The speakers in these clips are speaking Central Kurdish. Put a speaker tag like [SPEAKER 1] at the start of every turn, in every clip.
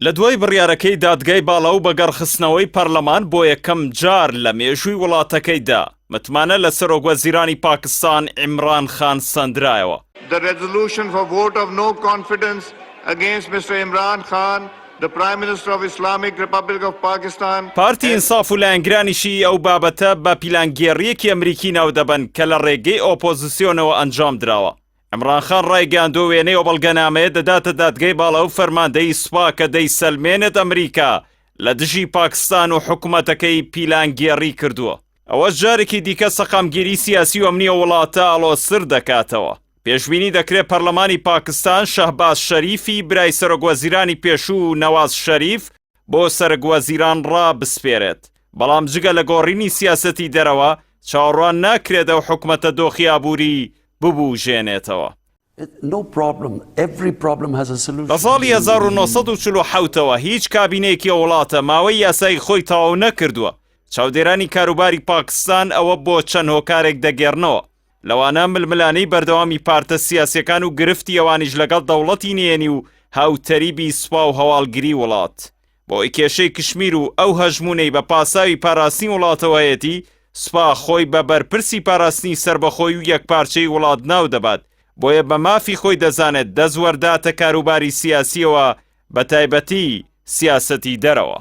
[SPEAKER 1] لە دوای بڕیارەکەی دادگای باڵا و بەگەڕخستنەوەی پەرلەمان بۆ یەکەم جار لە مێژووی وڵاتەکەیدا، متمانە لە سەرۆکوەزیرانی پاکستان عیمران خان سەندرایەوە.
[SPEAKER 2] The resolution for vote of no confidence against Mr. Imran Khan, the Prime Minister of Islamic Republic of Pakistan,
[SPEAKER 1] پارتی ئینساف و لایەنگرانیشی ئەو بابەتە بە پیلانگێڕییەکی ئەمریکی ناودەبەن کە لە ڕێگەی ئۆپۆزسیۆنەوە ئەنجامدراوە. عمران خان ڕایگەیاندووە وێنەی ئەو بەڵگەنامەیە دەداتە دادگای باڵا و فەرماندەیی سوپا کە دەیسەلمێنێت ئەمریکا لە دژی پاکستان و حکومەتەکەی پیلانگێڕی کردووە. ئەوەش جارێکی دیکە سەقامگیری سیاسی و ئەمنی ئەو وڵاتە ئاڵۆزتر دەکاتەوە. پێشبینی دەکرێت پەرلەمانی پاکستان شەهباز شەریفی برای سەرۆکوەزیرانی پێشوو نەواز شەریف بۆ سەرکوەزیران ڕابسپێرێت، بەڵام جگە لە گۆڕینی سیاسەتی دەرەوە، چاوەڕوان ناکرێت ئەو حکومەتە دۆخی ئابووری ببوژێنێتەوە. لە ساڵی 1947 ەوە هیچ کابینەیەکی ئەو وڵاتە ماوەی یاسایی خۆی تەواو نەکردووە، چاودێرانی کاروباری پاکستان ئەوە بۆ چەند هۆکارێک دەگێڕنەوە، لەوانە ململانێی بەردەوامی پارتە سیاسیەکان و گرفتی ئەوانیش لەگەڵ دەوڵەتی نهێنی و هاوتەریبی سوپا و هەواڵگری وڵات. بەهۆی کێشەی کشمیر و ئەو هەژموونەی بە پاساوی پاراستنی وڵاتەوە هەیەتی، سوپا خۆی بە بەرپرسی پاراستنی سەربەخۆی و یەکپارچەیی وڵات ناو دەبات، بۆیە بە مافی خۆی دەزانێت دەست وەرداتە کاروباری سیاسییەوە بەتایبەتی سیاسەتی دەرەوە.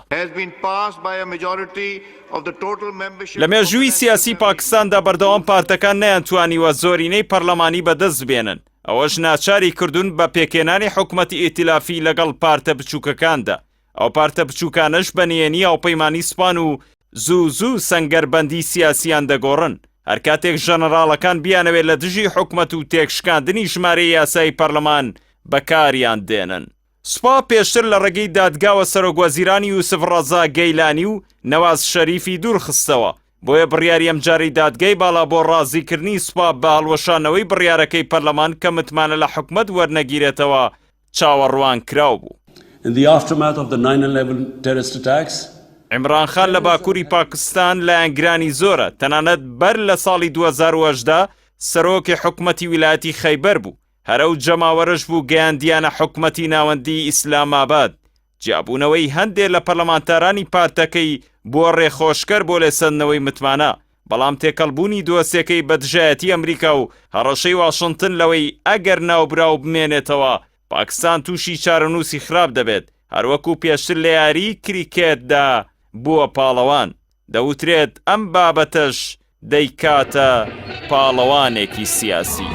[SPEAKER 1] لە مێژووی سیاسی پاکستاندا بەردەوام پارتەکان نەیانتوانیوە زۆرینەی پەرلەمانی بەدەست بێنن، ئەوەش ناچاری کردوون بە پێکهێنانی حکومەتی ئیتیلافی لەگەڵ پارتە بچووکەکاندا، ئەو پارتە بچووکانەش بە نهێنی هاوپەیمانی سوپان و زوو زوو سەنگەربەندی سیاسیان دەگۆڕن هەرکاتێک ژەنەراڵەکان بیانەوێت لە دژی حکومەت و تێکشکاندنی ژمارەی یاسایی پەرلەمان بەکاریان دێنن. سوپا پێشتر لە ڕێگەی دادگاوە سەرۆکوەزیرانی یوسف ڕەزا گەیلانی و نەواز شەریفی دوورخستەوە، بۆیە بڕیاری ئەمجارەی دادگای باڵا بۆ ڕازیکردنی سوپا بە هەڵوەشانەوەی بڕیارەکەی پەرلەمان کە متمانە لە حکومەت وەرنەگیرێتەوە چاوەڕوانکراو بوو.
[SPEAKER 3] In the aftermath of the 9/11 terrorist attacks,
[SPEAKER 1] عیمران خان لە باکووری پاکستان لایەنگرانی زۆرە، تەنانەت بەر لە ساڵی 2018 سەرۆکی حکومەتی ویلایەتی خەیبەر بوو، هەر ئەو جەماوەرەش بوو گەیاندیانە حکومەتی ناوەندیی ئیسلامئاباد. جیابوونەوەی هەندێ لە پەرلەمانتارانی پارتەکەی بووە ڕێخۆشکەر بۆ لێسەندنەوەی متمانە، بەڵام تێکەڵبوونی دۆسیەکەی بە دژایەتی ئەمریکا و هەڕەشەی واشنتن لەوەی ئەگەر ناوبراو بمێنێتەوە پاکستان تووشی چارەنووسی خراپ دەبێت، هەروەکو پێشتر لە یاریی کریکێتدا بووە پاڵەوان. دەوترێت ئەم بابەتەش دەیکاتە پاڵەوانێکی سیاسی.